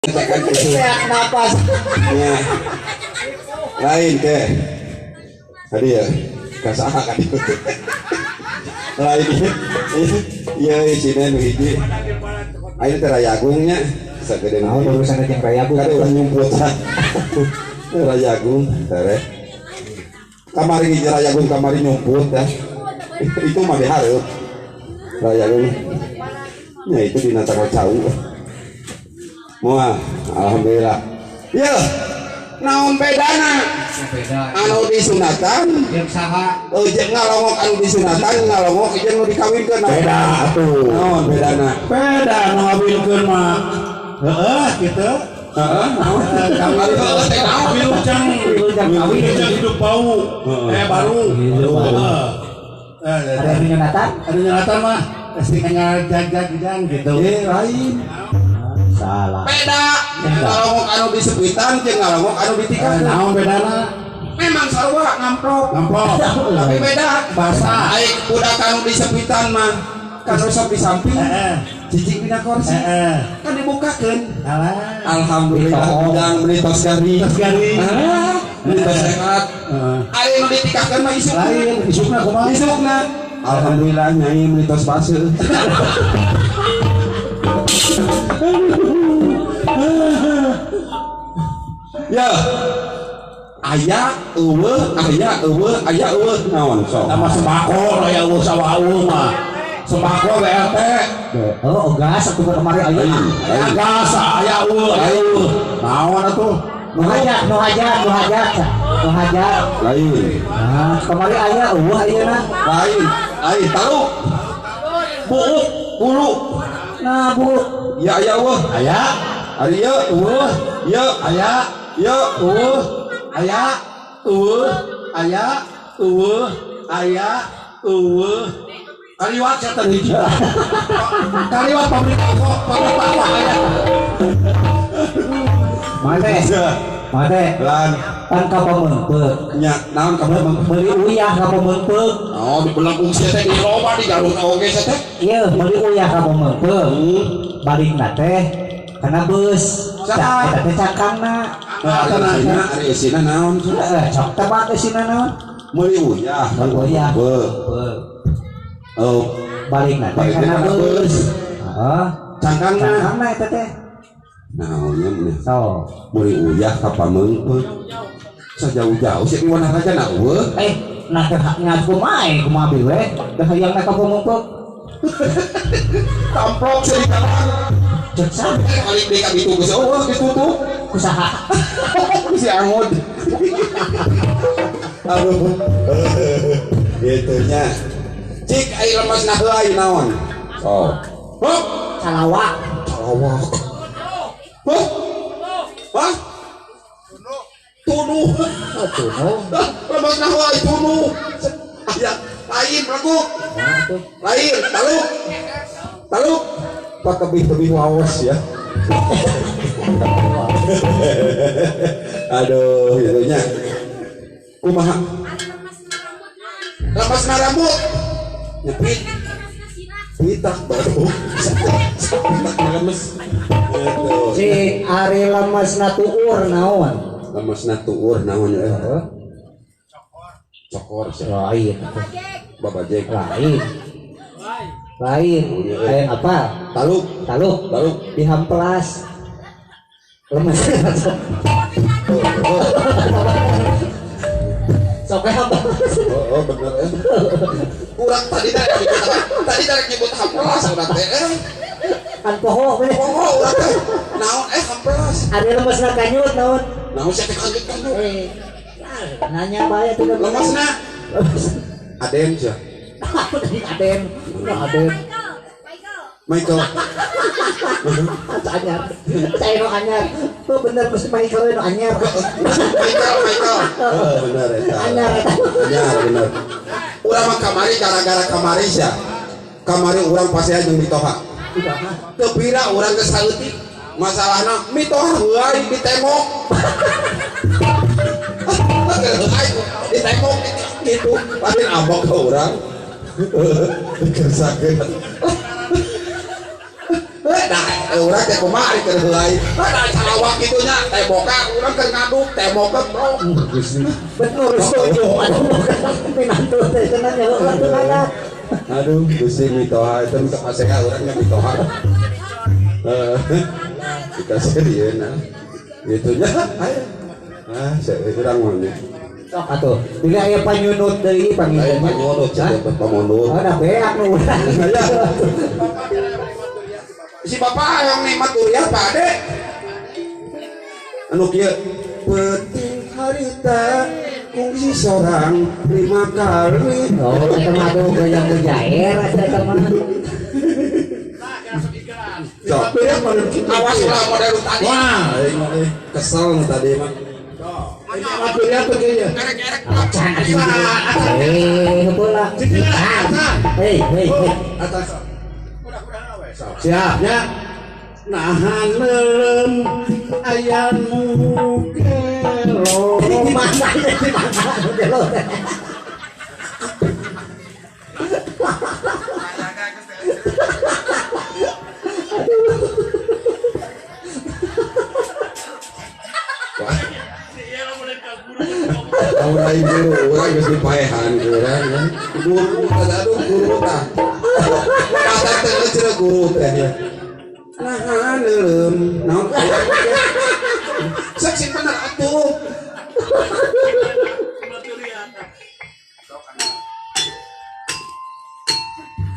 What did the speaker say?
Sehat napas. Ya. Lain teh. Tadi ya, kasaha kan itu. Lain ieu isina nu hiji. Ayeuna teh Rayagung nya sagede Naon urusan jeung Rayagung? Kada urang nyumput. Rayagung teh. Kamari hiji Rayagung kamari nyumput ya. Itu mah dihareup. Rayagung. Ya itu dina tanggal cau. Moal, alhamdulillah. Ya, naon bedana? Beda. Anu disunatan, Jeung saha? Jeung ngalongok anu disunatan, ngalongok jeung nu dikawinkeun. Beda atuh. Naon bedana? Beda nu ngawinkeun mah. Heeh, kitu. Heeh, naon? Kawin Heeh, teh naon? Wilujeng, Wilujeng kawin. Wilujeng hidup bau. Heeh. Baru. Hidup baru. Heeh. Ada yang nyunatan? Ada nyunatan mah sing ngajag-jagan gitu. Lain. Salah. Beda. Ngalongok anu disepitan jeung ngalongok anu ditikakeun. Naon bedana? Memang sarua ngamplop. Ngamplop. Tapi beda. Bahasa. Ai budak anu disepitan mah kan resep di samping. Heeh. Cicing dina kursi. Heeh. Kan dibukakeun. Alah. Alhamdulillah bidang beli tos garing. Tos garing. Ah, beli tos sehat. Heeh. Ari nu ditikakeun mah isukna. Lain isukna kumaha? Isukna. Alhamdulillah nyai beli tos baseuh. Ya. Aya eueuh, aya eueuh, aya eueuh naon sok. Sama sembako aya eueuh sawah eueuh mah. Sembako BLT. Oh, gas atuh kemari aya. Aya gas, aya eueuh, aya eueuh. Naon atuh? Nu hajat, nu hajat, nu hajat. Nu hajat. Lain. Nah, kemari aya eueuh ayeuna. Lain. Lain taluk. Buuk, bulu. Nah, buuk. Ya aya eueuh. Aya. Ari ieu Eueuh. Ieu Aya. Ieu Eueuh. Aya. Eueuh. Aya. Eueuh. Aya. Eueuh. Kaliwat sia teh hiji. Kaliwat pabrik rokok, pabrik rokok aya. Mate. Mate. Lan Pan ka Pameungpeuk. Nya naon ka Pameungpeuk? Meuli uyah ka Pameungpeuk. Oh, di Belengkung sia teh di loba di Garut oge sia teh. Ieu meuli uyah ka Pameungpeuk. Balikna teh kana beus. Saha? Eta teh cakangna. Ari eusina, ari eusina naon? Heeh, sok tebak eusina naon? Meuli uyah. Meuli uyah. Beuk. Oh, balikna teh kana beus. Heeh. Cangkangna. Cangkangna eta teh. Naonnya meuh? Sok. Meuli uyah ka Pameungpeuk. Sajauh-jauh sih di Wanaraja na eueuh. Nah teh nya kumaha kumaha bi we? Teh hayang na ka Pameungpeuk. Tamplok sih di kalang. Cek sah. Balik deui ka ditu geus eueuh ditutup. Ku saha? Ku si Angud. Aduh. Gitu nya. Cik ai lemesna heula ieu naon? Oh. Hop. Salawak. Salawak. Hop. Hah? Tunuh. Oh, tunuh. Lemesna heula tunuh. Aya lain lagu. Lain taluk. Taluk. Pak tebih-tebih waos ya. Aduh, gitu nya. Kumaha? Lemesna rambut. Nyepit. Pitak baru. Pitak lemes. Si ari lemesna tuur naon? Lemesna tuur naon ya? Cokor. Cokor sih. Lain. Babajek. Lain. Lain. Lain apa? Taluk. Taluk. Taluk. Dihamplas. Lemes. Sok apa? Oh, bener ya. Urang tadi darek nyebut hamplas urang teh. Kan poho we. Poho urang teh. Naon hamplas. Ari lemesna kanyut naon? Naon sia teh kanyut kanyut. Nanya bae atuh lemesna. Aden sia. Aden. Aden. Michael. Anyar. Saya nu anyar. Oh bener mesti Michael nu anyar. Michael. Oh bener eta. Anyar eta. Anyar bener. Urang mah kamari gara-gara kamari sia. Kamari urang pasea jeung mitoha. Teu pira urang geus saeutik. Masalahna mitoha heuay di tembok. Di tembok gitu. Lain abok ka urang. Dikersakeun. Dah urang teh kumaha ari keur heulai. Ada calawak kitu nya teboka urang keur ngaduk teboka bro. Bener setuju. Minantu teh cenah nya heueuh atuh ngadat. Aduh, Gusti mitoha itu untuk pasea urangnya mitoha. Kita serius gitu nya. Ayo. Ah, saya urang mah nya. Sok atuh. Bila aya panyunut deui Aya panggilannya. panyunut cenah pamundut. Oh, da beak nu urang. Si bapak yang nikmat durian Pak Ade. Anu kieu peuting harita kungsi sorang 5 kali. Oh, eta mah atuh goyang mujair eta mah. Sok, awas lah model tadi. Wah, kesel nu tadi mah. Heula. Hei, hei, hei. Siap ya. Nahan lelem aya nu gelo. Mana nu gelo. Urang guru, urang geus dipaehan urang. Guru teh aduh guru tah. Kata teh cenah guru teh. Nahan leuleum, naon